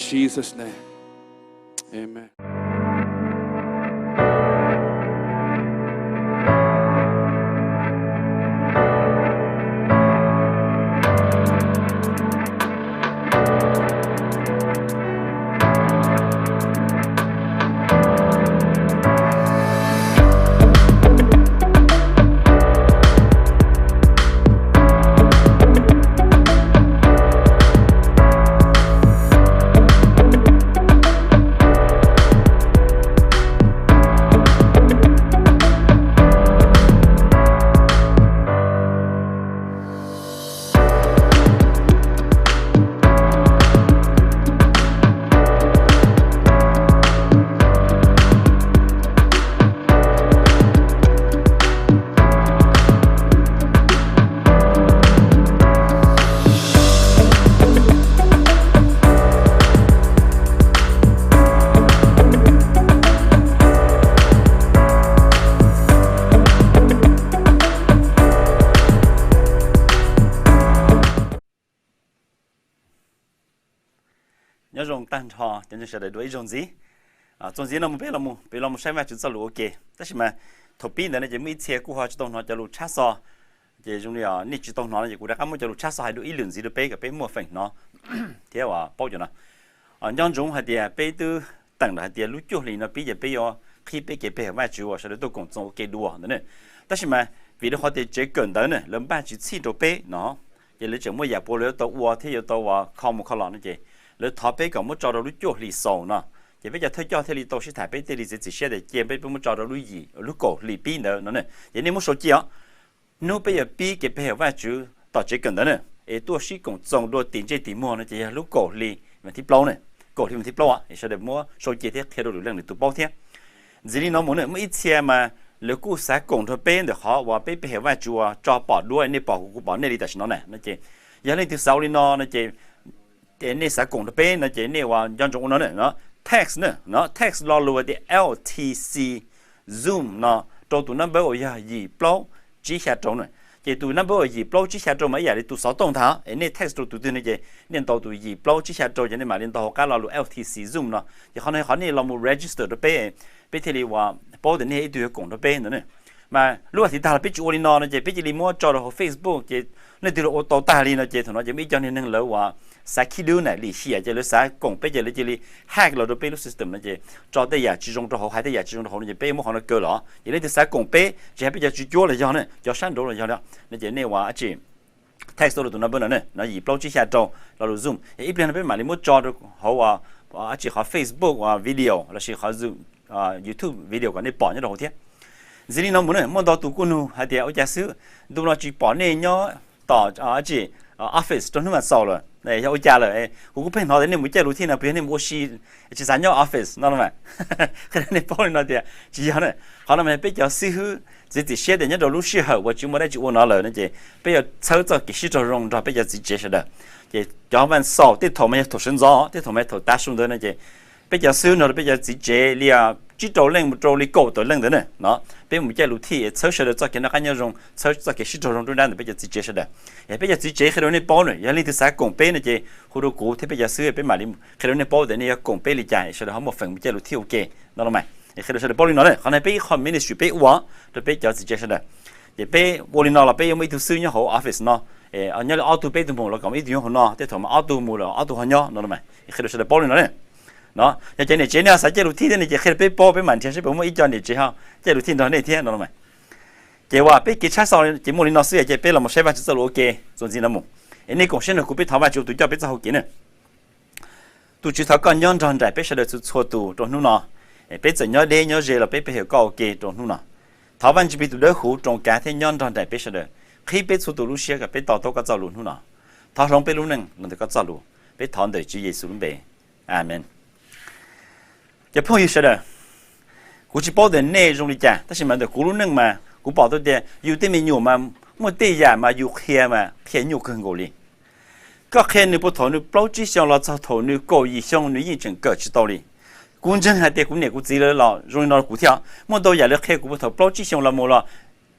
Jesus' name. Amen. Nyob zoo tag nrho cov ntseeg sawv daws dua ib zaug ntxiv. Txuas ntxiv no mus peb los mus peb los mus saib Vajtswv txoj lus ua ke. Tab sis mas thaum pib ntawd no ces muaj ib txhia kuj ho tsis tau hnov cov lus tshab xo. Ces zoo li nej tsis tau hnov no ces kuv rov qab muab cov lus tshab xo hais dua ib lwm ntxiv rau peb kom peb muaj feem hnov thiab paub cov no. Nco ntsoov hais tias peb twb teem lawm hais tias lub cuaj hlis no pib ces peb yuav qhib peb kev pe hawm Vajtswv uas sawv daws tuaj koom txoos ua ke dua ntawd ne. Tab sis mas vim rau qhov tias tsev kawm ntawv ne lawv npaj tsis txhij rau peb no, ces lawv tseem muaj yam puav lawv yuav tau ua thiab yuav tau ua kho mus kho los no ces lawv thov peb kom muab tso rau lub cuaj hlis xaus no. Ces peb cov thawj coj thiaj li tau sib tham peb thiaj li txiav txim siab tias cia peb peb muab tso rau lub yim lub kaum hlis pib ntawd no ne. Ces nej muab sau cia os. Hnub peb yuav pib kev pe hawm Vajtswv tom tsev kawm ntawv na, es tuaj sib koom txoos dua tim ntsej tim muag no ces yog lub kaum hli mas thib plaub na. Kaum hli mas thib plaub es sawv daws muab sau cia thiab qhia rau lwm leej lwm tus paub thiab. Ntxiv li no mus na muaj ib txhia mas lawv kuj xav koom nrog peb ntawm qhov uas peb pe hawm Vajtswv uas tso pom duab nej pom kuv kuv pom nej li tam sim no na no ces yog leej twg xav ua li no no ces nej xav koom nrog peb no ces nej uas nco ntsoov ua no na, text na, text lo lus tias L T C Zoom no rau tus number uas yog yim plaub tsib xya rau na. Ces tus number uas yim plaub tsib xya rau mas ib yam li tus xov tooj ntag es nej text rau tus twg no ces nej ntaus tus yim plaub tsib xya rau ces nej mam li ntaus hauv qab lo lus L T C Zoom no. Ces qhov no qhov nej los mus register rau peb, peb thiaj li uas paub tias nej ib tug yuav koom nrog peb ntawd na. Mas lub as thiv tag los peb tsis ua li no no ces peb cia li muab tso rau hauv Facebook ces leej twg los ua tau tag li no ces thaum no ces muaj ib co niag neeg lawv uas xav khib dub na lim hiam ces lawv xav koom peb ces lawv cia li hack los rau peb lub system no ces tso tej yam tsis zoo rau hauv hais tej yam tsis zoo rau hauv no ces peb muab qhov no kaw los. Ces leej twg xav koom peb tsis hais peb cov tswv cuab los yog na cov sab nraud los yog no ces nej uas dab tsi text tuaj rau tus number no ne no yim plaub tsib xya rau lo lus Zoom es ib pliag no peb mam li muab tso rau hauv dab tsi qhov Facebook video lossis qhov YouTube video kom nej pom nyob rau hauv thiab. Ntxiv li no mus na muaj ntau tus kuj nug hais tias ua cas xwb ntu no tsis pom nej nyob tom dab tsi office rau hnub mas xaus lawm yog ua cas lawm. Kuv kuj pheej hnov tias nej mus caij lus thij no puas yog nej mus ua si tsis xav nyob office no los mas. Qhia rau nej paub li no tias tsis yog na. Qhov no mas peb cov xib hwb txiav txim siab tias nyob rau lub sij hawm uas tsis muaj dab tsi ua no lawm no ces peb yuav txhawb txoj kev sib raug zoo nrog peb cov txiv tsev sawv daws. Ces cov vas xaus tej thaum mas yog thaum sawv ntxov tej thaum mas yog thaum tav su ntawd no ces peb cov xib hwb nrog rau peb cov txiv tsev li tsib rau leej mus rau li kaum tawm leej ntawd na no peb mus caij lus thij txhawb sawv daws txoj kev noj qab nyob zoo txhawb txoj kev sib raug zoo rub nrab ntawm peb cov txiv tsev sawv daws. Es peb cov txiv tsev qhia rau nej paub na yog leej twg xav koom peb no ces hu rau kuv thiab peb cov xib hwb peb mam li qhia rau nej paub tias nej yuav koom peb li cas es sawv daws ho muaj feem mus caij lus thij ua ke no los mas. Es qhia rau sawv daws paub li no na qhov no peb ib qho ministry peb ua rau peb cov txiv tsev sawv daws. Ces peb ua li no los peb yuav muaj ib tug xib hwb nyob hauv office no, nyob li ob tug peb tug mus los kom muaj ib tug nyob hauv no tej thaum mas ob tug mus los ob tug ho nyob no los mas. Es qhia rau sawv daws paub li no na. No yog cov niam tsev nej ho xav caij lus thij thiab no ces qhia rau peb paub peb mam nrhiav seb puas muaj ib co niam tsev ho caij lus thij nrog nej thiab no los mas. Ces uas peb kev tshab xaus ces muaj li no xwb ces peb los mus saib Vajtswv txoj lus ua ke txuas ntxiv no mus. Es nej koom siab nrog kuv peb thov Vajtswv ua tus coj peb txoj hau kev na. Tus Tswv thov koj nyob nrog nraim peb sawv daws txhua txhua tus rau hnub no. Es peb txawm nyob deb nyob ze los peb pe hawm koj ua ke rau hnub no. Thov Vaj Ntsuj Plig tus dawb huv roos kav thiab nyob nrog nraim peb sawv daws, qhib peb txhua tus lub siab kom peb to taub koj txoj lus hnub no. Thov hloov peb lub neej los ntawm koj txoj lus. Peb thov ntawm Tswv Yexus lub npe. Amees. Cov phooj ywg sawv daws, kuv tsis paub tias nej zoo li cas tab sis mas ntawm kuv lub neej mas kuv pom tau tias yus tej me nyuam mas muaj tej yam mas yus qhia mas qhia nyuaj kawg nkaus li. Koj qhia nws puag thaum nws plaub tsib xyoos los txog thaum nws kaum yim xyoo nws yeej tseem kawm tsis tau li. Kuv ntseeg hais tias kuv niam kuv txiv lawv los zoo li no rau kuv thiab, muaj ntau yam lawv qhia kuv puag thaum plaub tsib xyoos los mus los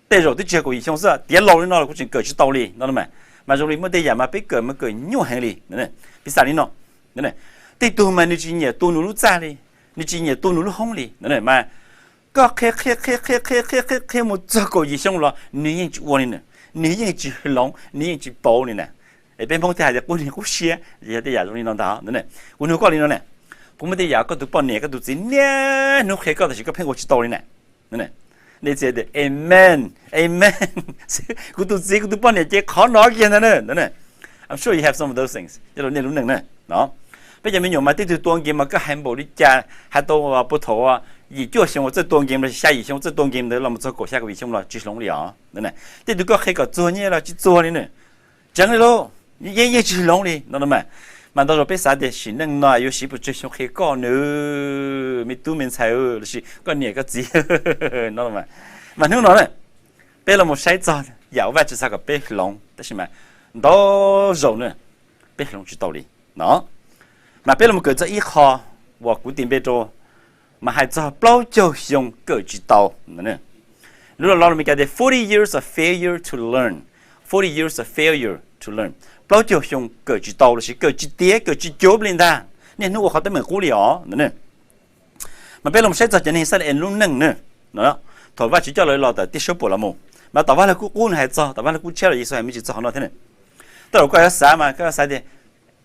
tej zaum twb tsis yog kaum yim xyoo xwb, tiav laus li no los kuv tseem kawm tsis tau li no mas. Mas zoo li muaj tej yam mas peb kawm mas kawm nyuaj heev li. Piv xam li no, Tej tug mas nws tsis nyiam tu nws lub txaj li, nws tsis nyiam tu nws lub hoob li no mas, koj qhia qhia qhia qhia qhia qhia qhia mus txog kaum yim xyoo los nws yeej tsis ua li na, nws yeej tsis hloov, nws yeej tsis pauv li na. Es peb Hmoob thiaj hais tias qub niag qub siab, yog tej yam zoo li no ntag. Kuv nug koj li no na, puas muaj tej yam koj tus poj niam koj tus txiv niaj hnub qhia koj tab sis koj pheej ua tsis tau li na? Nej txia tias amen, amen. Kuv tus txiv kuv tus poj niam ces qhov no kiag ntag na. I'm sure you have some of those things coj rau nej lub neej na. Peb cov me nyuam mas tej tug tua game mas koj hais npaum li cas, hais tau puag thaum yim cuaj xyoo uas txawj tua game los xya yim xyoo txawj tua game ntawd los mus txog kaum xya kaum yim xyoo los tsis hloov li os. Tej tug koj qhia kom txuag nyiaj los tsis txuag li na. Tseev li lauj, yeej yeej tsis hloov li no mas. Mas ntau zaus peb xav tias sim neej no yuav siv pes tsawg xyoo qhia koj nws, me tub me ntxhais lossis koj niam koj txiv no. Mas hnub no na, peb los mus saib txog yam uas Vajtswv xav kom peb hloov tab sis mas ntau zaus na peb hloov tsis tau li no. Mas peb los mus kawm txog ib qho uas kuv tis npe rau, mas hais txog plaub caug xyoo kawm tsis tau. Lub lo lus Meskas tias forty years of failure to learn, forty years of failure to learn, plaub caug xyoo kawm tsis tau lossis kawm tsis tiav kawm tsis cuav li ntag, niaj hnub ua qhov teeb meem qub li os. Mas peb los saib txog cov neeg Yixalayees lub neej na, thaum Vajtswv coj lawv los tawm tiaj suab puam los mus, mas tom Vaj Lug Kub qub nws hais txog, tom Vaj Lug Kub tshiab los Yexus hais me ntsis txog qhov no thiab na. Tej zaum koj yuav xav mas koj yuav xav tias,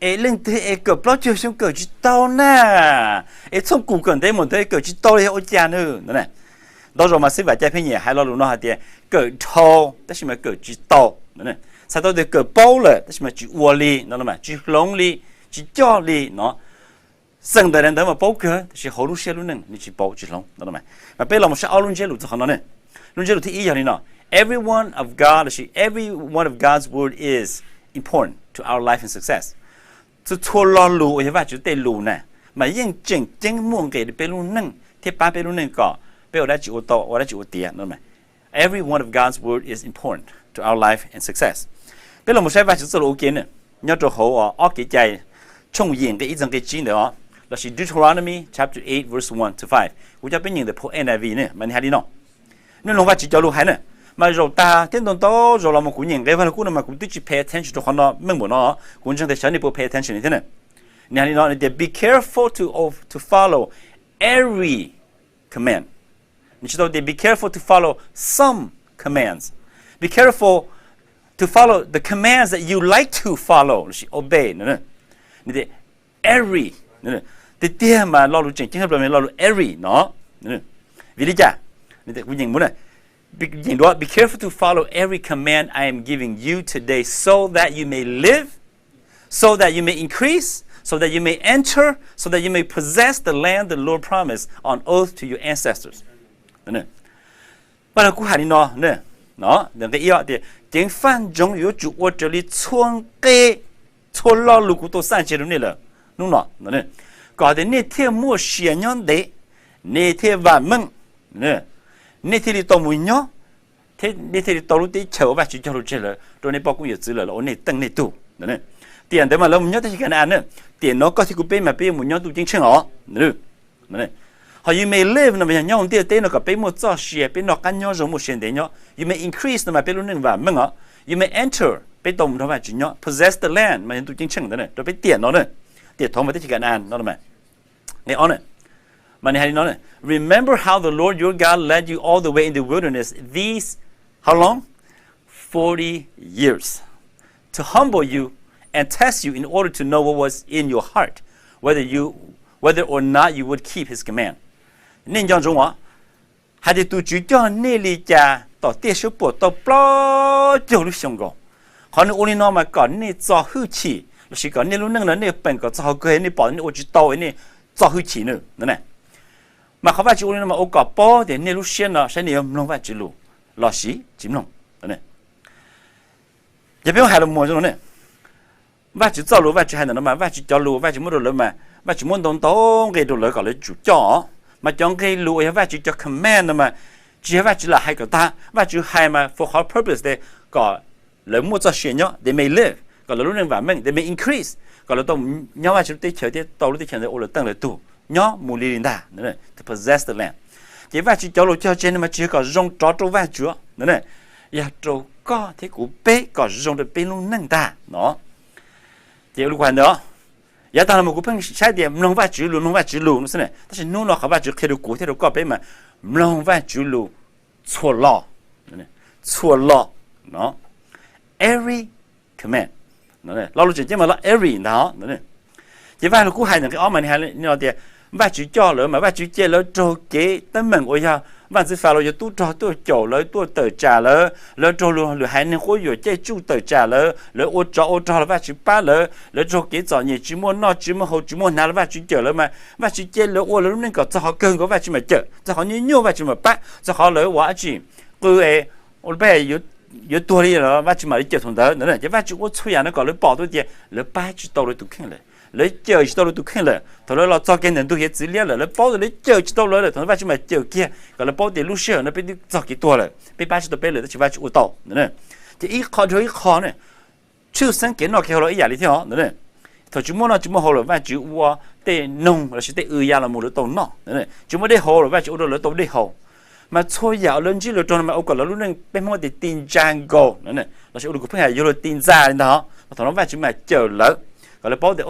es leej twg es kawm plaub caug xyoo kawm tsis tau na? Es txhooj kum kawm ntev mus ntawd kawm tsis tau li yog ua cas na? Ntau zaus mas xib vam cai pheej nyiam hais lo lus no hais tias kawm dhau tab sis mas kawm tsis tau. Txhais tau tias kawm paub lawm tab sis mas tsis ua li no, tsis hloov li, tsis coj li no. Xeem ntawm ntawd mas paub kawg tab sis hauv lub siab lub neej nws tsis paub tsis hloov no. Mas peb los saib ob lub ntsiab lus txog qhov no ne. Lub ntsiab lus thib ib yog li no: Every one of God, lossis every one of God's word is important to our life and success. Txhua txhua lo lus uas yog Vajtswv tej lus na, mas yeej tseem ceeb muaj nqis rau peb lub neej thiab pab peb lub neej kom peb ua dab tsi ua tau, ua dab tsi ua tiav no. Every one of God's word is important to our life and success. Peb los mus saib Vajtswv txoj lus ua ke na, nyob rau hauv Ob Kev Cai tshooj yim nqe ib txog nqe tsib ntawd os, lossis Deuteronomy chapter eight verse one to five. Kuv coj peb nyeem ntawm phau N I V ne mas nws hais li no. Nej mloog Vajtswv cov lus hais na, mas zaum tas thiab ntau ntau zaus los mus kuv nyeem nqe Vaj Lug Kub no mas kuv twb tsis pay attention rau qhov no meej npaum no, kuv ntseeg tias xyov nej puas pay attention li thiab na. Nws hais li no, nws tias be careful to to follow every command. Nws tsis tau tias be careful to follow some commands. Be careful to follow the commands that you like to follow, lossis obey no. Nws tias every, tiag tiag mas lo lus tseem ceeb tshaj plaws mas lo lus every no. Vim li cas? Kuv nyeem mus na, nyeem dua: Be careful to follow every command I am giving you today, so that you may live, so that you may increase, so that you may enter, so that you may possess the land the Lord promised on oath to your ancestors. Vaj Lug Kub hais li no, nqe ib tias ceev faj ntsoov yuav tsum ua raws li txhua nqe, txhua lo lus kuv tau xaj tseg rau nej lawm hnub no, kom tias nej thiaj muaj sia nyob ntev, nej thiaj vam meej, nej thiaj li tau mus nyob, thiab nej thiaj li tau lub teb chaws uas Vajtswv cog lus tseg lawm rau nej poj koob yawm txwv lawm los ua nej teej nej tug. Tiam ntawd mas lawv mus nyob teb chaws Ka na-as na, tiam no koj thiab kuv peb mas peb yuav mus nyob ntuj ceeb tsheej os. Ho you may live no mas yog nyob hauv ntiaj teb no kom peb muaj txoj sia, peb noj qab nyob zoo muaj sia ntev nyob. You may increase no mas peb lub neej vam meej os. You may enter, peb tau mus nrog Vajtswv nyob. Possess the land mas yog ntuj ceeb tsheej ntawd rau peb tiam no na, tiam thaud mas teb chaws Ka na-as no. Nqe ob na, mas nws hais li no: Remember how the Lord your God led you all the way in the wilderness these, how long? Forty years, to humble you and test you in order to know what was in your heart, whether you, whether or not you would keep his command. Nej nco ntsoov os, hais tias tus Tswv coj nej li cas tom tiaj suab puam tau plaub caug lub xyoo nkaus. Qhov nws ua li no mas kom nej txo hwj chim, lossis kom nej lub neej no nej peem kom txo hauv kawg, nej pom nej ua tsis tau nej txo hwj chim na. Mas qhov Vajtswv ua li no mas ua kom paub tias nej lub siab no saib nej yuav mloog Vajtswv lus lossis tsis mloog. Yog peb hais los mus zoo no ne, Vajtswv txoj lus Vajtswv hais ntawm no mas Vajtswv cov lus Vajtswv muab rau lawv mas Vajtswv muab ntau ntau nqe rau lawv kom lawv tsum coj. Mas cov nqe lus uas yog Vajtswv cov command no mas tsis yog Vajtswv lam hais kom tag, Vajtswv hais mas for qhov purpose tias kom lawv muaj txoj sia nyob, they may live, kom lawv lub neej vam meej, they may increase, kom lawv tau nyob Vajtswv lub teb chaws thiab tau lub teb chaws ntawd ua lawv teej lawv tug nyob mus li li ntag, to possess the land. Ces Vajtswv cov lus cog tseg no mas tsis yog kom zoo rov rau Vajtswv, yog rau koj thiab kuv peb kom zoo rau peb lub neej ntag no. Ces ua li kuv hais ntawd, Yav tag los mas kuv pheej saib tias mloog Vajtswv lus, mloog Vajtswv lus no xwb ne, tab sis hnub no qhov Vajtswv qhia rau kuv thiab rau koj peb mas mloog Vajtswv lus txhua lo, txhua lo, every command. Lo lus tseem ceeb mas lo every ntag. Ces Vaj Lug Kub hais ntawm nqe ob mas nws hais li no tias Vajtswv coj lawv mas Vajtswv cia lawv raug kev teeb meem uas yog vaj ntxwv Falaus yog tub rog tuaj caum lawv, tuaj tawm tsam lawv, lawv raug luag lwm haiv neeg quab yuam caij tsuj tawm tsam lawv, lawv ua tsov ua rog los Vajtswv pab lawv, lawv raug kev txom nyem tsis muaj noj tsis muaj haus tsis muaj hnav los Vajtswv cawm lawv mas Vajtswv cia lawv ua lawv lub neej kom txog qhov kawg nkaus Vajtswv mam cawm, txog qhov nyuaj nyuaj Vajtswv mam pab, txog qhov lawv ua dab tsi qw es ua peb yuav tuag li los Vajtswv mam li cawm thaum ntawd ntag. Ces Vajtswv ua txhua yam no kom lawv pom tau tias lawv pab tsis tau lawv tus kheej lawm, lawv cawm tsis tau lawv tus kheej lawm. Thaum lawv los txog kiag ntawm ntug hiav txwv liab lawm lawv paub tias lawv cawm tsis tau lawv lawm, thaum ntawd Vajtswv mam cawm kiag kom lawv paub tias lub sij hawm no peb twb txog kev tuag lawm, peb pab tsis tau peb lawm tab sis Vajtswv ua tau ntag. Ces ib qho dhau ib qho ne, tshwj xeeb kev noj kev haus los ib yam li thiab os ntag. Thaum tsis muaj noj tsis muaj haus los Vajtswv ua tej noog lossis tej w ya los mus lawv tau noj, tsis muaj dej haus los Vajtswv ua rau lawv tau dej haus. Mas txhua yam uas lawv ntsib lawv raug no mas ua kom lawv lub neej peb Hmoob tias ti ntsa nkaus no, lossis ua rau kuv pheej hais yuav luag ti ntxa li ntag. Mas thaum no Vajtswv mas cawm lawv kom lawv paub tias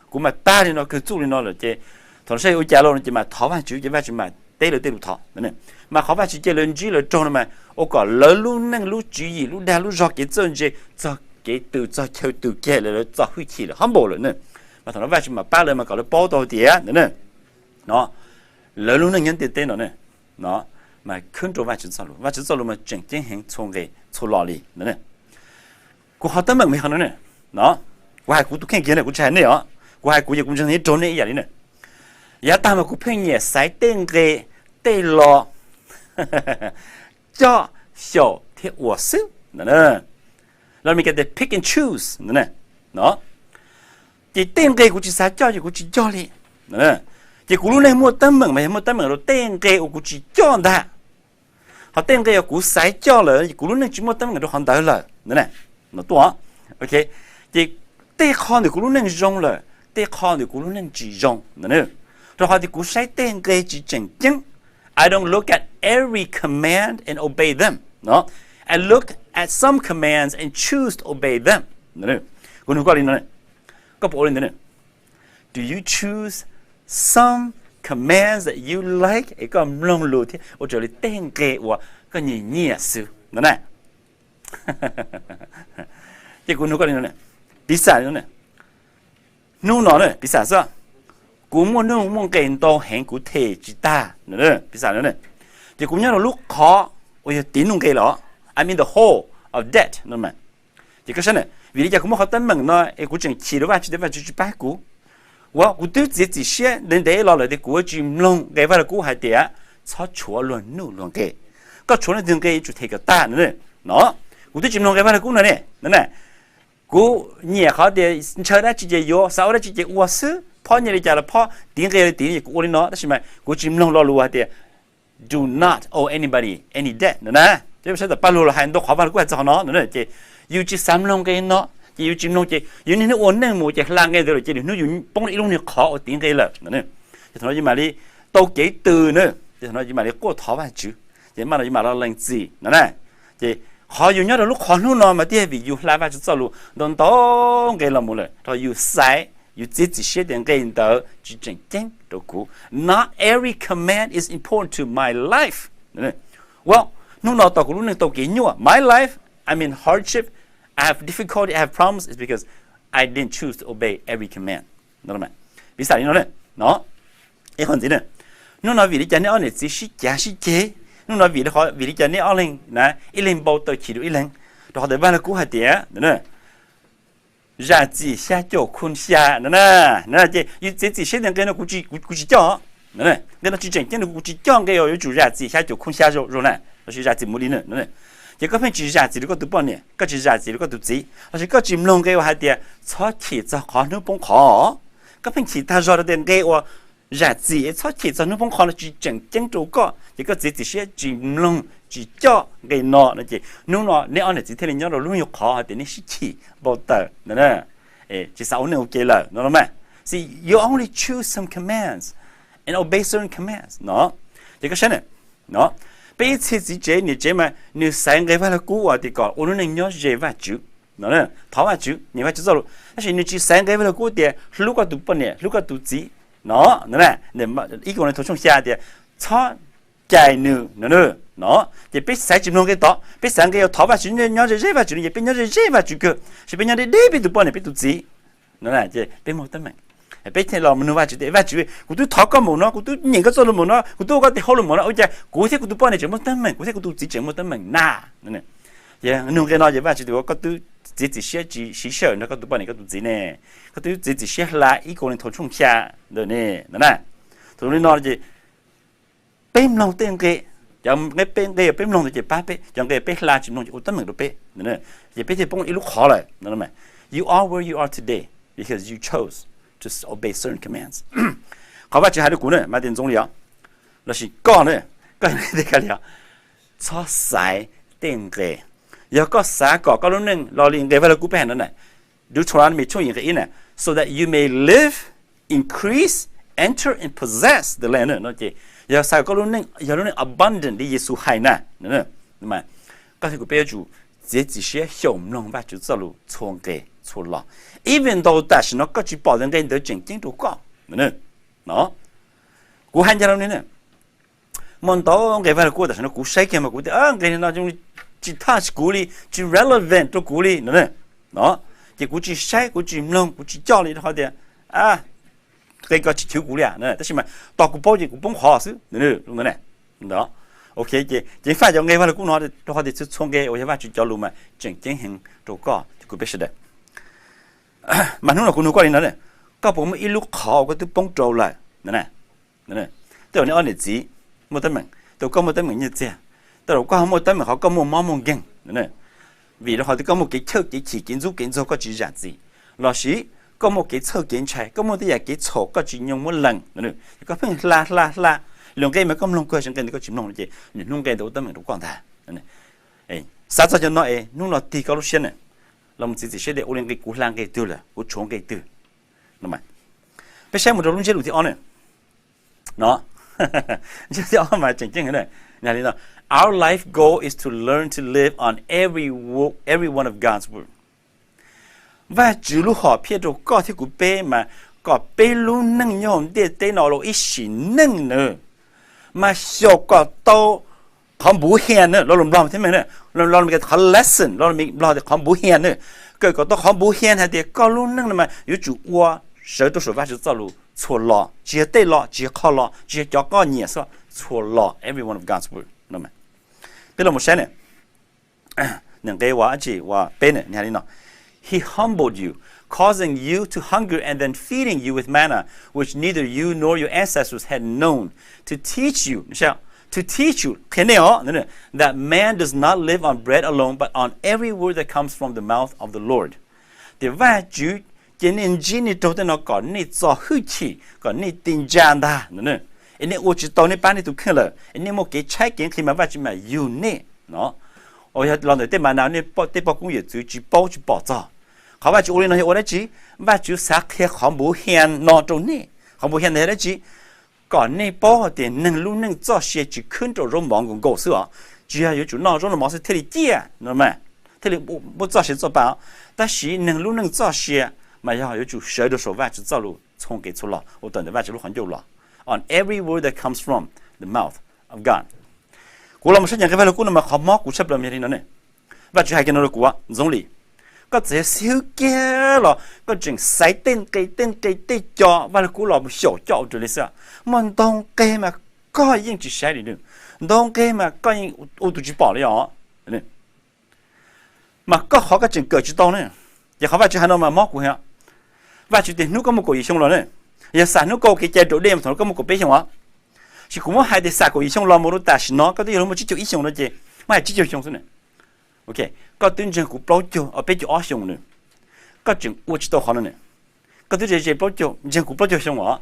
kuv mas pab li no kawg txuj li no lawm ces thaum no saib ua cas los no ces mas thov Vajtswv ces Vajtswv mas teb lawv tej lus thov. Mas qhov Vajtswv cia lawv ntsib lawv raug no mas ua kom lawv lub neej lub tswv yim lub dag lub zog kev txawj ntse txog kev tws txog chaw tws kiag lawv txo hwj chim lawm humble lawm na. Mas thaum no Vajtswv mam pab lawv mas kom lawv paub tau tias ntag no lawv lub neej nyob ntiaj teb no ne, no mas khwb rau Vajtswv txoj lus, Vajtswv txoj lus mas tseem ceeb heev txhua nqe txhua lo li ntag. Kuv qhov teeb meem mas yog no ne, no kuv hais kuv tus kheej kiag na, kuv tsis hais nej os, kuv hais kuv ces kuv ntseeg nej raug nej ib yam li na. Yav tag mas kuv pheej nyiam xaiv tej nqe tej lo coj xyaum thiab ua xwb. Los Meskas tias pick and choose no. Ces tej nqe kuv tsis xav coj ces kuv tsis coj li. Ces kuv lub neej muaj teeb meem mas yog muaj teeb meem rau tej nqe uas kuv tsis coj ntag. Ho tej nqe uas kuv xaiv coj lawm kuv lub neej tsis muaj teeb meem rau qhov ntawd lawm. Ces tej qho ntawm kuv lub neej zoo lawm, tej qho ntawm kuv lub neej tsis zoo ntag. Rau qhov tias kuv saib tej nqe tsis tseem ceeb. I don't look at every command and obey them. I look at some commands and choose to obey them. Kuv nug koj li no, koj puas ua li ntawd? Do you choose some commands that you like es koj mloog lus thiab ua raws li tej nqe uas koj nyiam nyiam xwb no na? Ces kuv nug koj li no, piv xam li no, hnub no piv xam xwb, kuv muaj nuj muaj nqe ntau heev kuv them tsis tag, piv xam li no, ces kuv nyob rau lub qhov uas yog tiv nuj nqe lawm, I'm in the hole of debt no. Ces koj saib na, vim li cas kuv muaj qhov teeb meem no es kuv tseem chim rau Vajtswv tias Vajtswv tsis pab kuv. Ua kuv twb txiav txim siab ntev ntev los lawm tias kuv yuav tsis mloog nqe Vaj Lug Kub hais tias txhob tshuav luag nuj luag nqe. Koj tshuav leej twg nqe yuav tsum them kom tag no. Kuv twb tsis mloog nqe Vaj Lug Kub no ne, no na. Kuv nyiam qhov tias ntshaw dab tsi ces yuav, xav ua dab tsi ces ua xwb, phob nyiaj li cas los phob, tiv nqe li tiv, kuv ua li no tab sis mas kuv tsis mloog lo lus hais tias do not owe anybody any debt no na. Saib tom Paj Lug los hais ntau qhov Vaj Lug Kub hais txog qhov no no ces yus tsis xav mloog nqe no, ces yus tsis mloog ces yus niaj hnub ua neej mus ces hla nqe ntawd lawm ces lwm hnub yus poob rau ib lub niag qhov uas tiv nqe lawm no. Ces thaum no yus mam li tau kev tws na, ces thaum no yus mam li quaj thov Vajtswv, ces mam no yus mam los lees txim no na. Ces qhov yus nyob rau lub qhov hnub no mas thiaj vim yus hla Vajtswv txoj lus ntau ntau nqe los mus lawm, rau qhov yus xaiv, yus txiav txim siab tias nqe ntawd tsis tseem ceeb rau kuv. Not every command is important to my life. Ua hnub no tau kuv lub neej tau kev nyuaj, my life, I'm in hardship, I have difficulty, I have problems, is because I didn't choose to obey every command. Piv xam li no, no, ib qho ntxiv na, hnub no vim li cas nej ob niam txiv sib cav sib ceg? Hnub no vim, vim li cas nej ob leeg na ib leeg npau taws chim rau ib leeg? Rau qhov tias Vaj Lug Kub hais tias zam txim xya caum khu xya no na. Ces yus txiav txim siab tias nqe no kuv tsis coj, nqe no tsis tseem ceeb rau kuv, kuv tsis coj nqe uas yuav tsum zam txim xya caum khu xya zoo na, lossis zam txim mus li na. Ces koj pheej tsis zam txim rau koj tus poj niam, koj tsis zam txim rau koj tus txiv, lossis koj tsis mloog nqe uas hais tias txhob chim txog qhov hnub poob qhov, koj pheej chim tag zog rau tias nqe uas zam txim txhob chim txog hnub poob qhov no tsis tseem ceeb rau koj, ces koj txiav txim siab tsis mloog tsis coj nqe no no ces hnub no neb ob niam txiv thiaj li nyob rau lub nyuag qhov hais tias neb sib chim npau taws, tsis xav ua neej ua ke lawm no los mas. See, you only choose some commands and obey certain commands no. Ces koj saib na, no, peb ib txhia txiv tsev niam tsev mas nws xaiv nqe Vaj Lug Kub uas tias kom ua lub neej nyob ze Vajtswv. Thov Vajtswv, nyeem Vajtswv txoj lus, tab sis nws tsis xaiv nqe Vajluskub tias hlub koj tus poj niam, hlub koj tus txiv no. Ib Kauleethaus tshooj xya tias txhob cais nws no. Ces peb xaiv tsis mloog nqe tod, peb xaiv nqe uas thov Vajtswv, nyob ze ze Vajtswv no ces peb nyob ze ze Vajtswv kawg, tab sis peb nyob deb deb peb tus poj niam peb tus txiv no ces peb muaj teeb meem. Peb thiaj los nug Vajtswv tias Vajtswv, kuv twb thov koj mus no, kuv twb nyeem koj txoj lus mus no, kuv twb ua koj tes hauj lwm mus no, ua cas kuv thiab kuv tus poj niam tseem muaj teeb meem, kuv thiab kuv tus txiv tseem muaj teeb meem na? Nug nqe no ces Vajtswv tias koj twb txiav txim siab tsis siv sij hawm nrog koj tus poj niam koj tus txiv ne, koj twb txiav txim siab hla Ib Kauleethaus tshooj xya ntawm ne no na. Thaum zoo li no ces peb mloog tej nqe, cov nqe peb nqe peb mloog ntawd ces pab peb, cov nqe peb hla tsis mloog ces ua teeb meem rau peb, ces peb thiaj poob ib lub qhov lawm no. You are where you are today because you chose to obey certain commands. Qhov Vajtswv hais rau kuv na mas tias Ntxoov Lis os, lossis koj na, koj li os, txhob xaiv tej nqe. Yog koj xav kom koj lub neej los li nqe Vajluskub peb hais no na, Deuteronomy tshooj yim nqe ib na, so that you may live, increase, enter and possess the land no ces yog xav kom koj lub neej yog lub neej abundant li Yexus hais na, koj thiab kuv peb yuav tsum txiav txim siab xyaum mloog Vajtswv txoj lus txhua nqe txhua lo, even though tam sim no koj tsis pom tias nqe ntawd tseem ceeb rau koj no. Kuv hais ncaj rau nej na, muaj ntau nqe Vajluskub tam sim no kuv saib kiag mas kuv tias nqe no tsis touch kuv li, tsis relevant rau kuv li no. Ces kuv tsis saib, kuv tsis mloog, kuv tsis coj li rau qhov tias nqe ko tsis chwv kuv li, tab sis mas tos kuv paub ces kuv poob qhov xwb. Ok, ces ceev faj cov nqe Vajluskub no rau qhov tias txhua txhua nqe uas yog Vajtswv cov lus mas tseem ceeb heev rau koj thiab kuv peb sawv daws. Mas hnub no kuv nug koj li no, koj puas muaj ib lub qhov uas koj twb poob rau lawm? Tej zaum nej ob niam txiv muaj teeb meem, tej zaum koj muaj teeb meem nyiaj txiag, tej zaum koj ho muaj teeb meem qhov koj muaj mob muaj nkeeg, vim rau qhov tias koj muaj kev chawj kev chim kev ntxub kev ntxaug koj tsis zam txim, lossis koj muaj kev txhawj kev ntshai, koj muaj tej yam kev txhaum koj tsis nyoo muab lees, koj pheej hla hla hla, lus nqe mas koj mloog kawg, nqe ntawd koj tsis mloog ces nws hnub nqe ntawd ua teeb meem rau koj ntag. Xav txog cov no es hnub no tig koj lub siab na, los mus txiav txim siab tias ua li nqe kuv hla nqe twg lawm, kuv tshuav nqe twg. Peb saib mus rau lub ntsiab lus thib ob na. No, ntsiab lus thib ob mas tseem ceeb heev na. Nws hais li no, our life goal is to learn to live on every wo- every one of God's word. Vajtswv lub hom phiaj rau koj thiab kuv peb mas kom peb lub neej nyob hauv ntiaj teb no los ib sim neej na mas xyaum kom tau qhov npuv hias na, lo lus Nplog thiab me na, lo lus Meskas qhov lesson, lo lus Nplog tias qhov npuv hias na. Kawm kom tau qhov npuv hias hais tias koj lub neej no mas yuav tsum ua sawv rau saum Vajtswv txoj lus txhua lo, tsis yog tej lo, tsis yog qhov lo, tsis yog cov koj nyiam xwb, txhua lo, every one of God's word. Peb los mus saib na, nws nqe uas dab tsi uas peb na, nws hais li no, He humbled you, causing you to hunger and then feeding you with manna, which neither you nor your ancestors had known, to teach you, to teach you, qhia nej os, that man does not live on bread alone, but on every word that comes from the mouth of the Lord. Tias Vajtswv cia nej ntsib nej raug tej no kom nej txo hwj chim, kom nej ti ntsa ntag. Es nej ua tsis tau, nej pab nej tus kheej lawm, es nej muaj kev tshaib kev nqhis mas Vajtswv mam yug nej no. Uas yog los ntawm tej ma na nej tej poj koob yawm txwv tsis paub tsis pom txog. Qhov Vajtswv ua li no yog ua dab tsi? Vajtswv xav qhia qhov npuv hias no rau nej. Qhov npuv hias ntawd yog dab tsi? Kom nej paub hais tias neeg lub neej txoj sia tsis khwb rau zaub mov nkaus nkaus xwb os. Tsis yog yuav tsum noj zaub noj mov xwb thiaj li ciaj no mas, thiaj li muaj txoj sia txoj pa. Tab sis neeg lub neej txoj sia mas yog yuav tsum sawv rau saum Vajtswv txoj lus txhua nqe txhua lo uas tawm ntawm Vajtswv lub qhov ncauj los. On every word that comes from the mouth of God. Kuv los mus saib cov nqe Vajluskub no mas qhov mob kuv tshaj plaws yog li no ne. Vajtswv hais kiag no rau kuv, Ntxoov Lis, koj txawm yog xib hwb kiag los koj tseem xaiv tej nqe tej nqe tej co Vajluskub los mus xyaum coj ua raws li xwb. Muaj ntau nqe mas koj yeej tsis saib li, ntau nqe mas koj yeej ua tus tsis pom li os. Mas koj qhov koj tseem kawm tsis tau ne. Ces qhov Vajtswv hais no mas mob kuv heev. Vajtswv tias hnub koj muaj kaum yim xyoo los ne, yog xam hnub koj ua kev cai raus dej mas thaum no koj muaj kaum peb xyoo os. Ces kuv muab hais tias xam kaum yim xyoo los mus rau tam sim no koj twb yog muaj tsib caug ib xyoo no ces muab hais tsib caug xyoo xwb ne. Koj twb ntseeg kuv plaub caug, peb caug ob xyoo na, koj tseem ua tsis tau qhov no ne. Koj twb ze ze plaub caug, ntseeg kuv plaub caug xyoo os.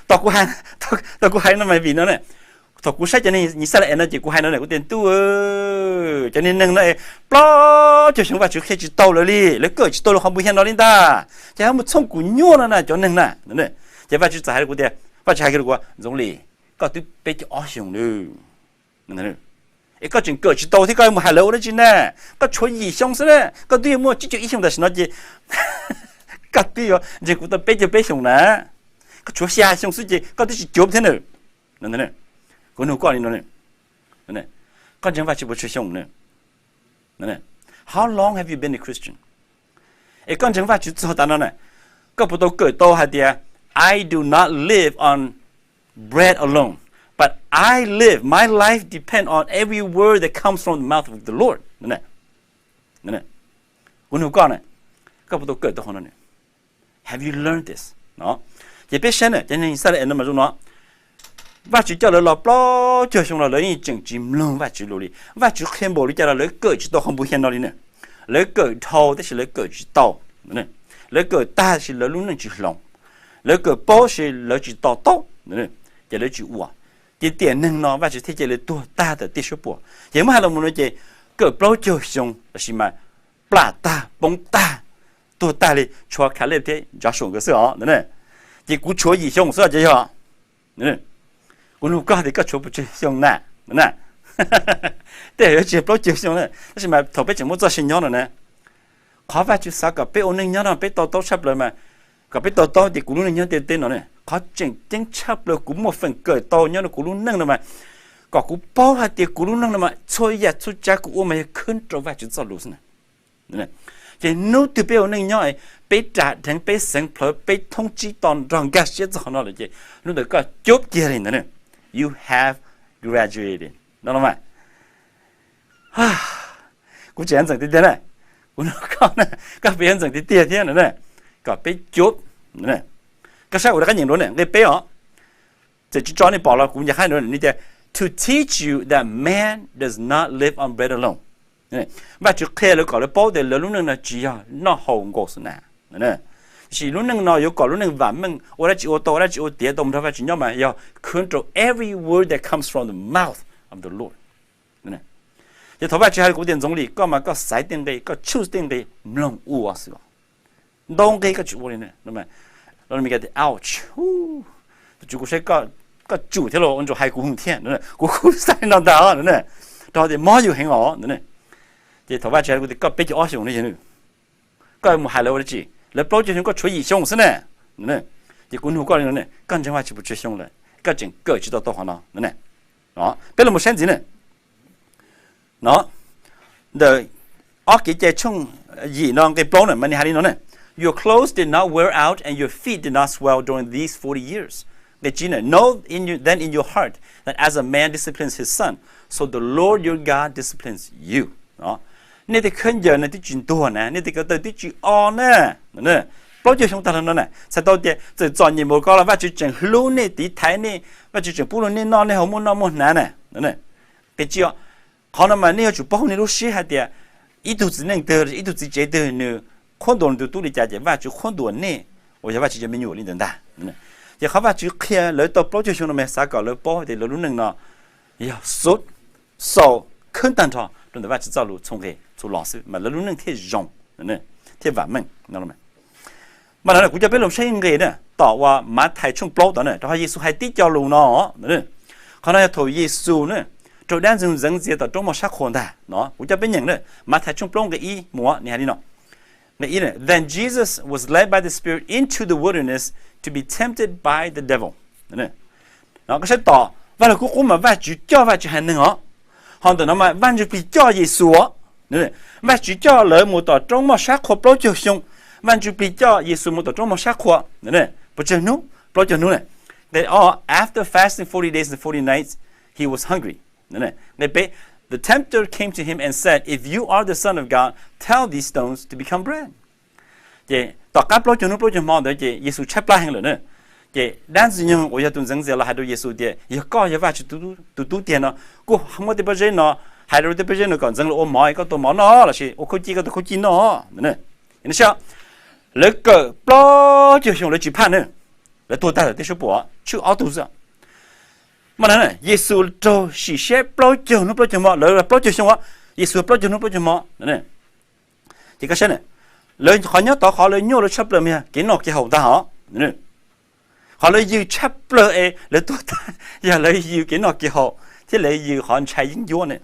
Tau kuv hais no mas vim no ne, thaum kuv saib cov neeg Yixalayees no ces kuv hais no ne, kuv tias ntuj, cov neeg no plaub caug xyoo Vajtswv qhia tsis tau lawv li, lawv kawm tsis tau lawv qhov npuv hias no li ntag. Ces ho mus txhooj kuv nyuaj no na cov neeg na. Ces Vajtswv txawm hais rau kuv tias, Vajtswv hais rau kuv, Ntxoov Lis, koj twb peb caug ob xyoo lawm. Es koj tseem kawm tsis tau thiab koj mus hais lawv ua dab tsi na? Koj tshuav yim xyoo xwb na, koj twb yuav muaj tsib caug ib xyoos tam sim no ces koj twb yuav ntseeg kuv tau peb caug peb xyoos na, koj tshuav xya xyoo xwb ces koj twb tsis cuab thiab na. Kuv nug koj li no, koj ntseeg Vajtswv puas tsawg xyoo na? How long have you been a Christian? Es koj ntseeg Vajtswv txog tav no na, koj puas tau kawm tau hais tias I do not live on bread alone, but I live, my life depend on every word that comes from the mouth of the Lord? Kuv nug koj na, koj puas tau kawm tau qhov no? Have you learned this? Ces peb saib na, cov neeg Yixalayees no mas zoo no, Vajtswv coj lawv los plaub caug xyoo los lawv yeej tseem tsis mloog Vajtswv lus li. Vajtswv qhia npaum li cas los lawv kawm tsis tau qhov npu hiab no li na. Lawv kawm dhau tab sis lawv kawm tsis tau. Lawv kawm tag tab sis lawv lub neej tsis hloov. Lawv kawm paub tab sis lawv tsis to taub, ces lawv tsis ua. Ces tiam neeg no Vajtswv thiaj cia li tuag tag tawm tiaj suab puam. Ces muab hais los mus no ces kawm plaub caug xyoo tab sis mas plam tag poob tag, tuag tag li, tshuav Caleb thiab Joshua nkawd xwb os. Ces kuv tshuav yim xyoo xwb ces yog, kuv nug koj tias koj tshuav pes tsawg xyoo na? Tej yuav tsis plaub caug xyoo na, tab sis mas thaum peb tseem muaj txoj sia nyob no na, qhov Vajtswv xav kom peb ua neej nyob no peb to taub tshaj plaws mas, kom peb to taub tias kuv lub neej nyob ntiaj teb no ne, qhov tseem ceeb tshaj plaws kuv muaj feem kawm tau nyob rau kuv lub neej no mas, kom kuv paub hais tias kuv lub neej no mas txhua yam txhua tsav kuv ua mas yog khwb rau Vajtswv txoj lus xwb na. Ces hnub twg peb ua neej nyob, peb ras dheev, peb xeev plhawv, peb thoob tsib to nrog nkag siab txog qhov no lawm ces hnub ntawd koj cub kiag li ntawd, you have graduated no los mas. Kuv tseem ntxeem tiag tiag na, kuv nug koj na, koj puas yuav ntxeem tiag tiag thiab na, kom peb cub. Koj saib kuv rov qab nyeem dua na, nqe peb os, txawm tsis tso nej pom los kuv nco qab nws tias, to teach you that man does not live on bread alone. Vajtswv qhia lawv kom lawv paub tias lawv lub neej no tsis yog noj haus nkaus xwb na, tiam sis lub neej no yuav kom lub neej vam meej, ua dab tsi ua tau, ua dab tsi ua tiav tau mus nrog Vajtswv nyob mas yog khwb rau every word that comes from the mouth of the Lord. Ces thaum Vajtswv hais rau kuv tias Ntxoov Lis, koj mas koj xaiv tej nqe, koj choose tej nqe mloog ua xwb, ntau nqe koj tsis ua li. Los Meskas tias ouch, tus tswv kuv saib koj tsum thiab los ua ntsuas hais kuv hwv thiab, kuv kuj xav no ntag. Rau tias mob yus heev os. Ces thaum Vajtswv hais rau kuv tias koj peb caug ob xyoos ne, koj mus hais lawv ua dab tsi? Lawv plaub caug xyoo koj tshuav yim xyoo xwb ne. Ces kuv nug koj li no, koj ntseeg Vajtswv puas tsawg xyoo lawm, koj tseem kawm tsis tau tau qhov no ne? Peb los mus saib ntxiv ne. No, ntawm ob Kev cai tshooj yim no nqe plaub na mas nws hais li no ne, your clothes did not wear out and your feet did not swell during these forty years. Nqe tsib na, know in your, then in your heart that as a man disciplines his son, so the Lord your God disciplines you. Nej tej khaub ncaws ne twb tsis ntuag na, nej tej ko taw twb tsis o na. Plaub caug xyoo tag los no na, txhais tau tias txawm txom nyem npaum ko los Vajtswv tseem hlub nej tiv thaiv nej, Vajtswv tseem pub rau nej noj nej haus muaj noj muaj hnav na. Qe tsib, qhov no mas nej yuav tsum paub nej lub siab hais tias ib tug txiv neej twg, ib tug txiv tsev twg nws qhuab ntuas nws tus tub li cas ces Vajtswv qhuab ntuas nej uas yog Vajtswv cov me nyuam li ntawd ntag. Ces qhov Vajtswv qhia lawv tau plaub caug xyoo no mas xav kom lawv paub tias lawv lub neej no yog xub xaus khwb tag nrho rau ntawm Vajtswv txoj lus txhua nqe txhua lo xwb mas lawv lub neej thiaj zoo, thiaj vam meej. Mas no kuv coj peb los saib nqe na, tom uas Mathais tshooj plaub tod na, rau qhov Yexus hais tib co lus no. Qhov no yog thaum Yexus na raug dab ntxwg ntxeev ntxias tom roob moj sab qhua ntag no. Kuv coj peb nyeem na, Mathais tshooj plaub nqe ib mus, nws hais li no, nqe ib, then Jesus was led by the Spirit into the wilderness to be tempted by the devil. No koj saib tom Vaj Lug Kub Qub mas Vajtswv coj Vajtswv haiv neeg os, ho ntawm no mas Vaj Ntsuj Plig coj Yexus os. Vajtswv coj lawv mus tom roob moj sab qhua plaub caug xyoo, Vaj Ntsuj Plig coj Yexus mus tom roob moj sab qhua puas tsawg hnub? Plaub caug hnub na. Nqe ob, after fasting forty days and forty nights, he was hungry. Nqe peb, the tempter came to him and said, if you are the Son of God, tell these stones to become bread. Ces tom qab plaub caug hnub plaub caug hmo ntawd ces Yexus tshaib plab heev lawm na. Ces dab ntxwg nyoog uas yog tus ntxeev ntxias los hais rau Yexus tias yog koj yog Vajtswv tus tub tiag no, kuj muab tej pob zeb no, hais rau tej pob zeb no kom ntxeev los ua mov, koj tua mov noj lossis ua khaub cij koj tua khaub cij noj. Lawv kawm plaub caug xyoo lawv tsis phaj na, lawv tuag tag lawm tej suab puam tshwj ob tug xwb. Mas Yexus raug sim siab plaub caug hnub plaub caug hmo, lawv plaub caug xyoo, Yexus plaub caug hnub plaub caug hmo. Ces koj saib na, lawv qhov nyob tod qhov lawv nyuaj lawv tshaj plaws mas yog kev noj kev haus ntag hos. Qhov lawv yws tshaj plaws es lawv tuag tag yog lawv yws kev noj kev haus thiab lawv yws qhov ntshai yeeb ncuab ne.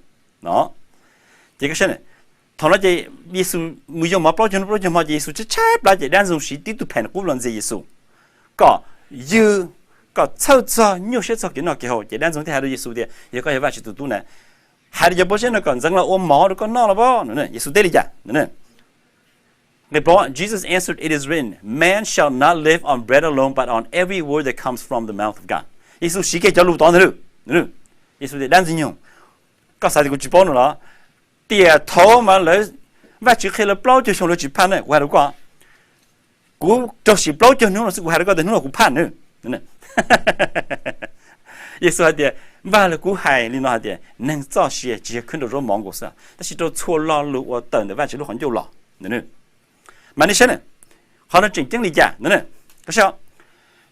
Ces koj saib, thaum no ces Yexus mus yoo mov plaub caug hnub plaub caug hmo ces Yexus tshaib tshaib plab ces dab ntxwg siv tib tug pheem qub los ntxias Yexus kom ywg, kom txhawj txog nyuaj siab txog kev noj kev haus. Ces dab ntxwg thiaj hais rau Yexus tias, yog koj yog Vajtswv tus tub na, hais rau cov pob zeb no kom ntxeev los ua mov rau koj noj los pob. Yexus teb li cas? Nqe plaub, Jesus answered, it is written, man shall not live on bread alone, but on every word that comes from the mouth of God. Yexus siv kiag cov lus tod ntag. Yexus tias, dab ntxwg nyoog, koj xav tias kuv tsis paub no los? Tiam thaud mas lawv, Vajtswv qhia lawv plaub caug xyoo lawv tsis phaj na, kuv hais rau koj, kuv raug sim plaub caug hnub no xwb kuv hais rau koj tias hnub no kuv phaj na. Yexus hais tias, Npaj li kuv hais li no hais tias neeg txoj sia tsis yog khwb rau zaub mov nkaus xwb, tab sis rau txhua lo lus uas tawm ntawm Vajtswv lub qhov ncauj los. Mas nej saib na, qhov no tseem ceeb li cas no?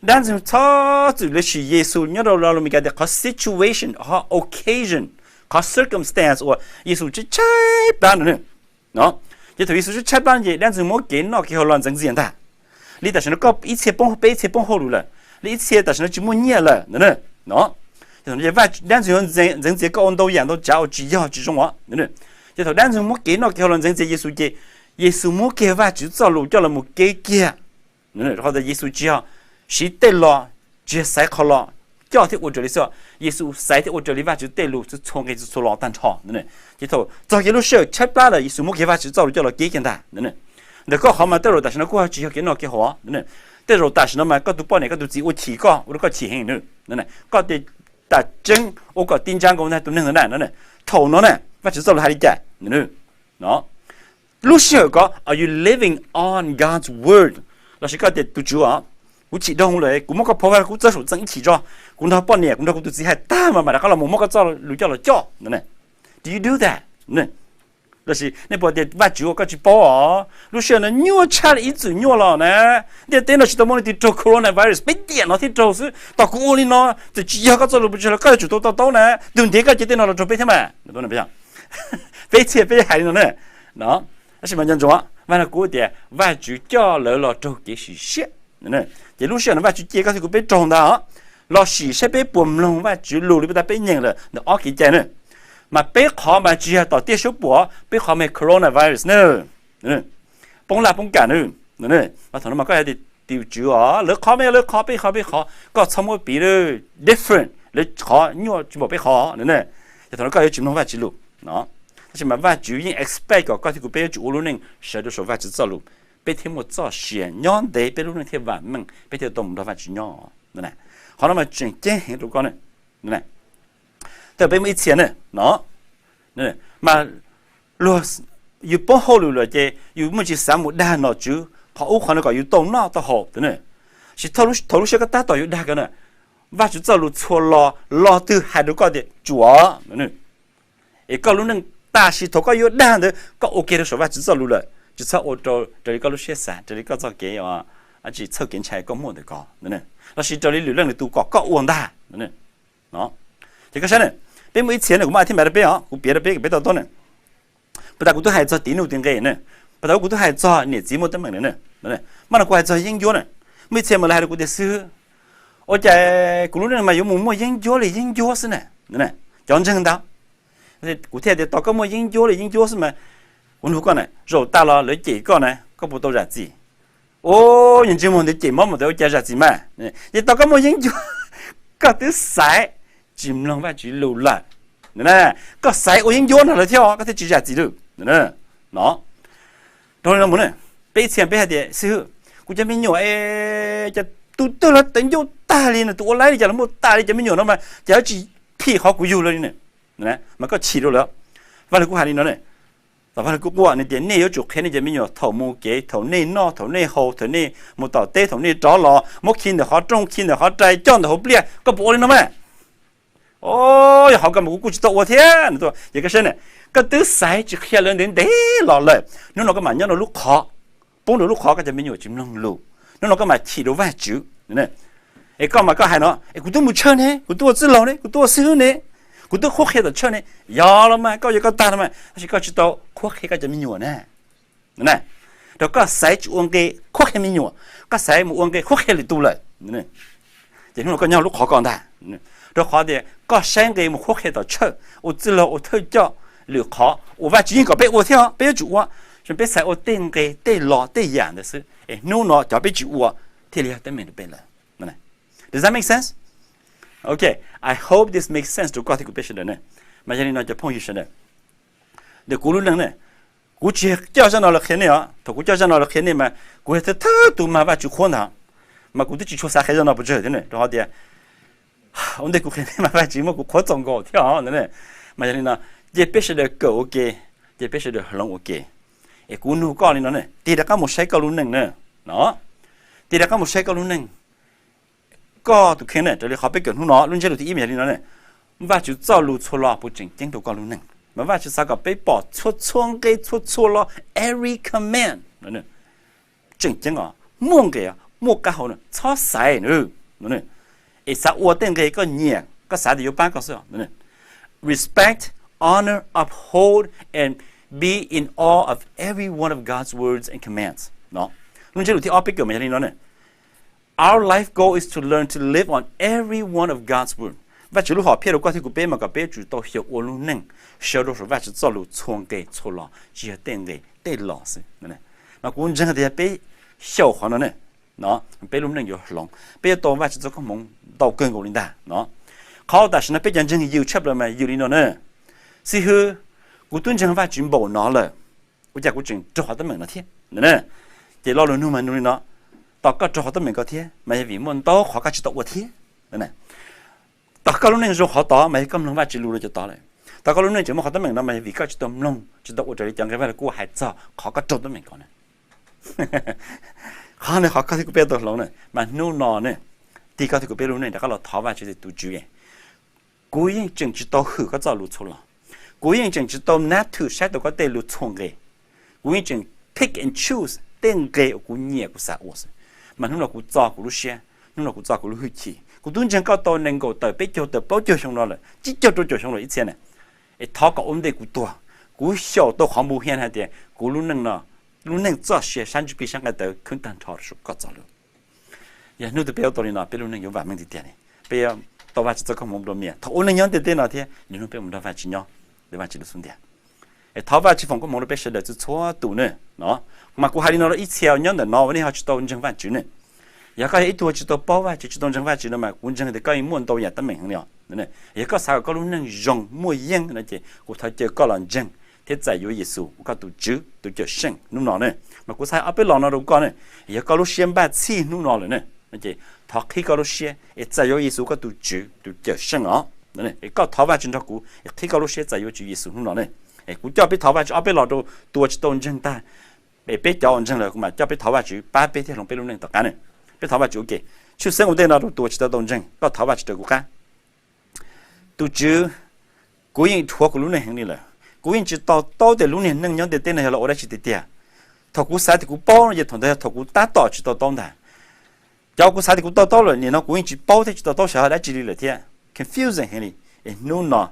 Dab ntxwg txhob txwm li sim Yexus nyob rau lo lus Meskas tias qhov situation, qhov occasion, qhov circumstance uas Yexus tshaib tshaib plab no. Ces thaum Yexus tshaib tshaib plab ces dab ntxwg muab kev noj kev haus los ntxeev ntxias ntag. Li tam sim no koj ib txhia poob, peb ib txhia poob hauj lwm lawm, li ib txhia tam sim no tsis muaj nyiaj lawm no. Ces dab ntxwg yuav ntxeev ntxias koj ua ntau yam ntau tsav uas tsis yog tsis zoo os. Ces thaum dab ntxwg muab kev noj kev haus los ntxeev ntxias Yexus ces Yexus muab kiag Vajtswv txoj lus coj los mus kev kiag. Rau qhov tias Yexus tsis yog siv tej lo, tsis yog xaiv qhov lo coj thiab ua raws li xwb, Yexus xaiv thiab ua raws li Vajtswv tej lus txhua nqe txhua lo tag nrho. Ces thaum txog kiag lub sij hawm tshaib plab lawm Yexus muab kiag Vajtswv txoj lus coj los kev kiag ntag. Ntawm koj qhov mas tej zaum tam sim no kuj ho tsis yog kev noj kev haus. Tej zaum tam sim no mas koj tus poj niam koj tus txiv ua chim koj, ua rau koj chim heev. Koj tias tam tseeb ua kom ti ntsa nkaus ntag tus neeg ntawd na. Thaum no na Vajtswv txoj lus hais li cas? Lub sij hawm ko, are you living on God's word? Lossis koj tias tus tswv os, kuv chim dhau lawm, kuv muab koj phau vaj lug kub txawb saum txee ib chim tso, kuv nrog poj niam, kuv nrog kuv tus txiv hais tag mas mam rov qab los mus muab koj txoj lus coj los coj no. Do you do that? Lossis nej puas tias Vajtswv ua koj tsis paub os, lub sij hawm no nyuaj tshaj li ib txwm nyuaj los na. Ntiaj teb no tsis tau muaj leej twg raug coronavirus, peb tiam no thiaj raug xwb. Tos kuv ua li no, txawm tsis yog koj txoj lus pes tsawg los koj yuav tsum tau to taub na, tus ntiav koj cia tej no los raug peb thiab mas. Peb txhia peb hais li no na. No, tab sis mas nco ntsoov, Vaj Lug Kub tias Vajtswv coj lawv los raug kev sim siab. Ces lub sij hawm no Vajtswv cia koj thiab kuv peb raug ntag, los sim saib peb puas mloog Vajtswv lus li peb tab peb nyeem lawm ntawm ob kev cai na. Mas peb qhov mas tsis yog tom tiaj suab puam, peb qhov mas coronavirus na, poob laj poob kam na. Mas thaum no mas koj hais tias tus tswv os, lawv qhov mas yog lawv qhov, peb qhov peb qhov, koj txhob muab piv different, lawv qhov nyuaj tsis npaum peb qhov. Ces thaum no koj yuav tsis mloog Vajtswv lus. Tab sis mas Vajtswv yeej expect kom koj thiab kuv peb yuav tsum ua lub neej sawv rau saum Vajtswv txoj lus, peb thiaj muaj txoj sia nyob ntev, peb lub neej thiaj vam meej, peb thiaj tau mus nrog Vajtswv nyob. Qhov no mas tseem ceeb heev rau koj na. Tej peb muaj ib txhia na, no, mas luag, yus poob hauj lwm lawm ces yus muaj tsis xav mus dag nom tswv qhov ub qhov no kom yus tau noj tau haus na. Sis thaum lub sij hawm koj tab tom yuav dag ko na, Vajtswv txoj lus txhua lo, lo twg hais rau koj tias tsuav, es koj lub neej tam sim thaum koj yuav dag ntawd koj ua ke rau saum Vajtswv txoj lus lawm, tsis txhob ua rau raws li koj lub siab xav, raws li koj txoj kev, tsis txhawj kev ntshai koj muaj ntawm ko, lossis raws li lwm leej lwm tus kom koj ua ntag. Ces koj saib na, peb muaj ib txhia na, kuv muab ib thib npav rau peb os, kuv piav rau peb kom peb to taub na. Puag ta kuv twb hais txog tiv nuj tiv nqe na, puag ta kuv twb hais txog niam txiv muaj teeb meem na. Mas no kuv hais txog yeeb ncuab na. Muaj ib txhia mas lawv hais rau kuv tias xib hwb, ua cas kuv lub neej mas yuav mus muaj yeeb ncuab li yeeb ncuab xwb na. Cov ntseeg ntau, kuv thiaj tias tos koj muaj yeeb ncuab li yeeb ncuab xwb mas, kuv nug koj na, zaum tas los lawv cem koj na koj puas tau zam txim? Ua, yog ntsej muag ntawd cem mob mus ntawd ua cas zam txim mas? Ces tos koj muaj yeeb ncuab, koj twb xaiv tsis mloog Vajtswv lus lawm. Koj xaiv ua yeeb ncuab nrog lawv thiab koj thiaj tsis zam txim lawm. No, rau li no mus na, peb ib txhia peb hais tias xib hwb, kuv cov me nyuam es cas tus twg los teev ncauj tag li no, tus ua laib li cas los muaj tas li, cov me nyuam no mas cas tsis phim qhov kuv yug lawm li na. Mas koj chim rau lawm. Vaj Lug Kub hais li no ne, Vaj Lug Kub quaj nws tias nej yuav tsum qhia nej cov me nyuam thaum mus kev, thaum nej noj, thaum nej haus, thaum nej mus tom teb, thaum nej rov los, muab khi ntawm qhov rooj, khi ntawm qhov rai, coj ntawm hauv pliaj, koj puas ua li no mas? O, yog qhov ko mas kuv kuj tsis tau ua thiab. Ces koj saib na, koj twb xaiv tsis qhia lawv ntev ntev los lawm, hnub no koj mam nyob rau lub qhov, poob rau lub qhov koj cov me nyuam tsis mloog lus, hnub no koj mam chim rau Vajtswv. Es koj mas koj hais no es kuv twb mus tshawj ne, kuv twb ua txwj laug ne, kuv twb ua xib hwb ne, kuv twb qhuab qhia tom tshawj ne, yog los mas koj ua koj tag no mas, tab sis koj tsis tau qhuab qhia koj cov me nyuam na. Rau koj xaiv tsis ua nqe qhuab qhia me nyuam, koj xaiv mus ua nqe qhuab qhia lwm tus lawm. Ces hnub no koj nyob lub qhov ko ntag, rau qhov tias koj saib nqe mus qhuab qhia tom tshawj, ua txwj laug, ua thawj coj, Lwm qhov uas Vajtswv yeej kom peb ua thiab os, peb yuav tsum ua, peb xaiv ua tej nqe tej lo tej yam ntawd xwb es hnub no cov peb tsis ua thiaj li yog teeb meem rau peb lawm. Does that make sense? Okay, I hope this makes sense rau koj thiab kuv peb sawv daws ne. Mas yog li no cov phooj ywg sawv daws, ntawm kuv lub neej ne, kuv tsis coj zaj no los qhia nej os. Thaum kuv coj zaj no los qhia nej mas kuv yog thawj thawj tus mag Vajtswv qhuab ntag, mas kuv twb tsis tshua xav qhia zaj no pes tsawg thiab ne, rau qhov tias ua ntej kuv qhia nej mas Vajtswv muab kuv qhuab txaus nkaus thiab os. Mas yog li no, cia peb sawv daws kawm ua ke, cia peb sawv daws hloov ua ke. Es kuv nug koj li no ne, tig rov qab mus saib koj lub neej na, no, tig rov qab mus saib koj lub neej. Koj tus kheej ne, raws li qhov peb kawm hnub no lub ntsiab lus thib ib mas yog li no ne, Vajtswv txoj lus txhua lo puas tseem ceeb rau koj lub neej? Mas Vajtswv xav kom peb pom txhua txhua nqe txhua txhua lo, every command tseem ceeb os, muaj nqe, muaj qab hau, txhob xaiv na. Es xav ua tej nqe koj nyiam, koj xav tias yuav pab koj xwb. Respect, honor, uphold, and be in awe of every one of God's words and commands. Lub ntsiab lus thib ob peb kawm mas yog li no ne, Our life goal is to learn to live on every one of God's word. Vajtswv lub hom phiaj rau koj thiab kuv peb mas kom peb tsum tau xyaum ua lub neej sawv rau saum Vajtswv txoj lus txhua nqe txhua lo, tsis yog tej nqe tej lo xwb. Mas kuv ntseeg tias yog peb xyaum qhov no ne, no, peb lub neej yuav hloov, peb yuav tau Vajtswv txoj koob hmoov ntau kawg nkaus li ntag no. Qhov tam sim no peb cov ntseeg yws tshaj plaws mas yws li no na, xib hwb, kuv twb ntseeg Vajtswv npaum no lawm, ua cas kuv tseem raug qhov teeb meem no thiab? Ces lo lus nug mas nug li no, tos koj raug qhov teeb meem ko thiab mas yog vim muaj ntau qhov koj tsis tau ua thiab. Tos koj lub neej zoo qhov tod mas yog koj mloog Vajtswv lus rau cov tod lawm. Tos koj lub neej tseem muaj qhov teeb meem no mas yog vim koj tsis tau mloog, tsis tau ua raws li cov nqe Vajluskub hais txog qhov koj raug teeb meem ko na. Qhov no qhov koj thiab kuv peb tau hloov na, mas hnub no ne, tig koj thiab kuv peb lub neej rov qab los thov Vajtswv tias, tus Tswv, kuv yeej tseem tsis tau hwm koj txoj lus txhua lo, kuv yeej tseem tsis tau nab thwm saib tau koj tej lus txhua nqe, kuv yeej tseem pick and choose tej nqe uas kuv nyiam kuv xav ua xwb. Mas hnub no kuv txo kuv lub siab, hnub no kuv txo kuv lub hwj chim, kuv twb ntseeg koj tau nees nkaum tawm peb caug tawm plaub caug xyoo no lawm, tsib caug rau caum xyoo lawm ib txhia na, es thov kom ua ntej kuv tuag, kuv xyaum tau qhov npu hiab hais tias kuv lub neej no, lub neej txoj sia sab ntsuj plig sab nqaij tawv khwb tag nrho rau saum koj txoj lus. Yog hnub twg peb ua tau li no peb lub neej yuav vam meej tiag tiag li. Peb yuav tau Vajtswv txoj koob hmoov nplua mias thaum ua neej nyob ntiaj teb no thiab lwm hnub peb mus nrog Vajtswv nyob, ntawm Vajtswv lub xub ntiag. Es thov Vajtswv foom koob hmoov rau peb sawv daws txhua txhua tus ne no. Mas kuv hais li no rau ib txhia nyob ntawm no uas nej ho tsis tau ntseeg Vajtswv ne, yog koj yog ib tug tsis tau paub Vajtswv tsis tau ntseeg Vajtswv no mas kuv ntseeg tias koj yeej muaj ntau yam teeb meem heev li os. Yog koj xav kom koj lub neej zoo muaj yeej no ces kuv thov caw koj los ntseeg thiab txais yuav Yexus ua koj tus Tswv tus Cawmseej hnub no ne. Mas kuv xa ob peb lo no rau koj ne, yog koj lub siab npaj txhij hnub no lawm ne, ces thov qhib koj lub siab es txais yuav Yexus koj tus Tswv tus Cawmseej os. Es koj thov Vajtswv nrog kuv es qhib koj lub siab txais yuav Tswv Yexus hnub no ne. Es kuv coj peb thov Vajtswv ob peb lo rau tus uas tsis tau ntseeg tag, es peb cov uas ntseeg lawm kuv mam coj peb thov Vajtswv pab peb thiaj hloov peb lub neej tom qab ne. Peb thov Vajtswv ua ke. Tshwj xeeb ua ntej no rau tus uas tsis tau tau ntseeg, koj thov Vajtswv raws kuv qab. Tus Tswv, kuv yeej dhuav kuv lub neej heev li lawm. Kuv yeej tsis to taub tias lub niag neej nyob ntiaj teb no yog los ua dab tsi tiag tiag. Thaum kuv xav tias kuv paub no ces thaum ntawd yog thaum kuv tab tom tsis to taub ntag. Cov kuv xav tias kuv to taub lawm nim no kuv yeej tsis paub thiab tsis to taub xyov dab tsi li lawm thiab. Confusing heev li. Es hnub no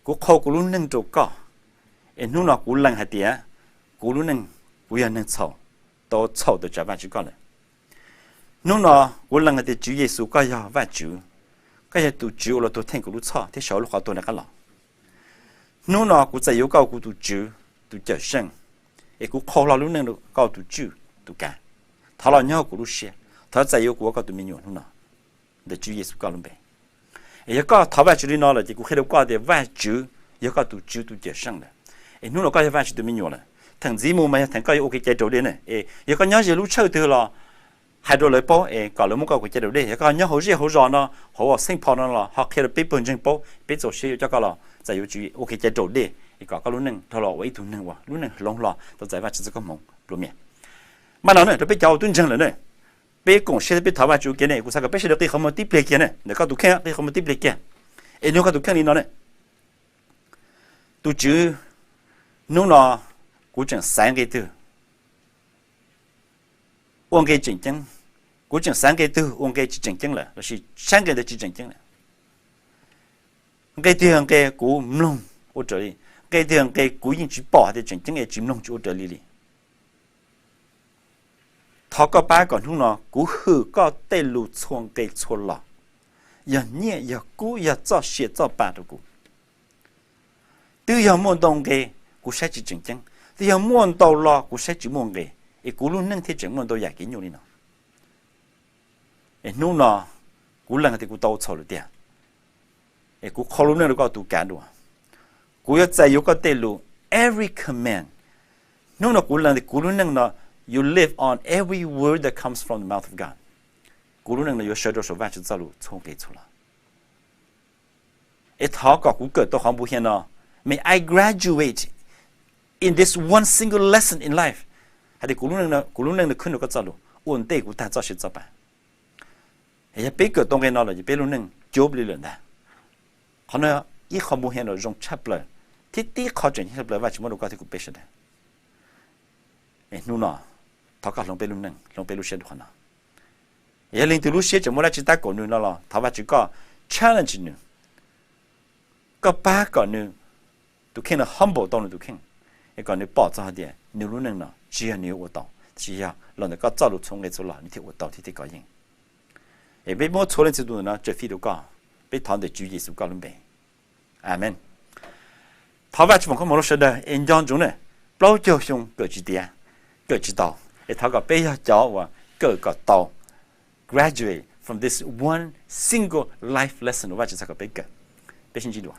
kuv qhau kuv lub neej rau koj. Es hnub no kuv lees hais tias kuv lub neej, kuv yog neeg txhaum, tau txhaum tawm tsam Vajtswv koj lawm. Hnub no kuv lees hais tias Tswv Yexus koj yog Vajtswv, koj yog tus Tswv uas los tuag theej kuv lub txhoj thiab sawv lub qhov tuag rov qab los. Hnub no kuv txais yuav koj ua kuv tus Tswv, tus Cawmseej, es kuv qhau hlo lub neej rau koj tus tswj tus kav. Thov los nyob hauv kuv lub siab, thov txais yuav kuv ua koj tus me nyuam hnub no, ntawm Tswv Yexus koj lub npe. Es yog koj thov Vajtswv li no lawm ces kuv qhia rau koj tias Vajtswv yog koj tus Tswv tus Cawmseej lawm. Es hnub no koj yog Vajtswv tus me nyuam lawm, theem ntxiv mus mas yog theem koj yuav ua kev cai raus dej ne. Es yog koj nyob ze lub tshawj twg los hais rau lawv paub es kom lawv muab koj ua kev cai raus dej. Yog koj nyob hauv zej hauv zos no, hauv Saint Paul no los ho qhia rau peb pawg ntseeg paub, peb txaus siab yuav coj koj los txais yuav Tswv ua kev cai raus dej es kom koj lub neej dhau los ua ib tug neeg uas lub neej hloov hlo tau txais Vajtswv txoj koob hmoov nplua mias. Mas no ne rau peb cov uas twb ntseeg lawm ne, peb koom siab thiab peb thov Vajtswv ua ke ne, kuv xav kom peb sawv daws qi qhov muag tib pliag kiag ne, ntawm koj tus kheej qi qhov muag tib pliag kiag. Es nug koj tus kheej li no ne, tus Tswv, hnub no kuv tseem xaiv nqe twg ua nqe tseem ceeb, kuv tseem xaiv nqe twg ua nqe tsis tseem ceeb lawm lossis saib nqe ntawd tsis tseem ceeb lawm. Nqe twg yog nqe kuv mloog ua raws li, nqe twg yog nqe kuv yeej tsis pom hais tias tseem ceeb es tsis mloog tsis ua raws li li. Thov koj pab kom hnub no kuv hwm koj tej lus txhua nqe txhua los, yog nyiaj yog kub yog txoj sia txoj pa rau kuv. Twb yog muaj ntau nqe kuv saib tsis tseem ceeb, twb yog muaj ntau lo kuv saib tsis muaj nqe, es kuv lub neej thiaj tseem muaj ntau yam kev nyuaj li no. Es hnub no kuv lees tias kuv tau txhaum lawm tiag, es kuv qhau lub neej rau koj tus kav dua. Kuv yuav txais yuav koj tej lus, every command. Hnub no kuv lees tias kuv lub neej no, you live on every word that comes from the mouth of God. Kuv lub neej no yuav sawv rau saum Vajtswv txoj lus txhua nqe txhua lo. Es thov kom kuv kawm tau qhov npu hias no, may I graduate in this one single lesson in life. Hais tias kuv lub neej no khwb rau koj txoj lus ua ntej kuv tag txoj sia txoj pa. Yog peb kawm tau nqe no los ces peb lub neej cuab li lawm ntag. Qhov no ib qho npu hias no zoo tshaj plaws, thiab tib qho tseem ceeb tshaj plaws Vajtswv muab rau koj thiab kuv peb sawv daws. Hnub no thov koj hloov peb lub neej, hloov peb lub siab rau qhov no. Yog leej twg lub siab tseem muaj dab tsi tab kaum nws no los thov Vajtswv koj challenge nws, koj pab kom nws, tus kheej no humble tau nws tus kheej, es kom nws pom txog hais tias nws lub neej no tsis yog nws yuav ua tau, tab sis yog los ntawm koj txoj lus txhua nqe txhua lo nws thiaj ua tau thiab thiaj kov yeej. Es peb muab txhua leej txhua tus ntawm no tsawm fij rau koj, peb thov ntawm Tswv Yexus koj lub npe. Amees. Thov Vajtswv foom koob hmoov rau sawv daws es nco ntsoov na, plaub caug xyoo kawm tsis tiav, kawm tsis tau, es thov kom peb yog cov uas kawm kom tau, graduate from this one single life lesson uas Vajtswv txhais kom peb kawm. Peb sib ntsib dua.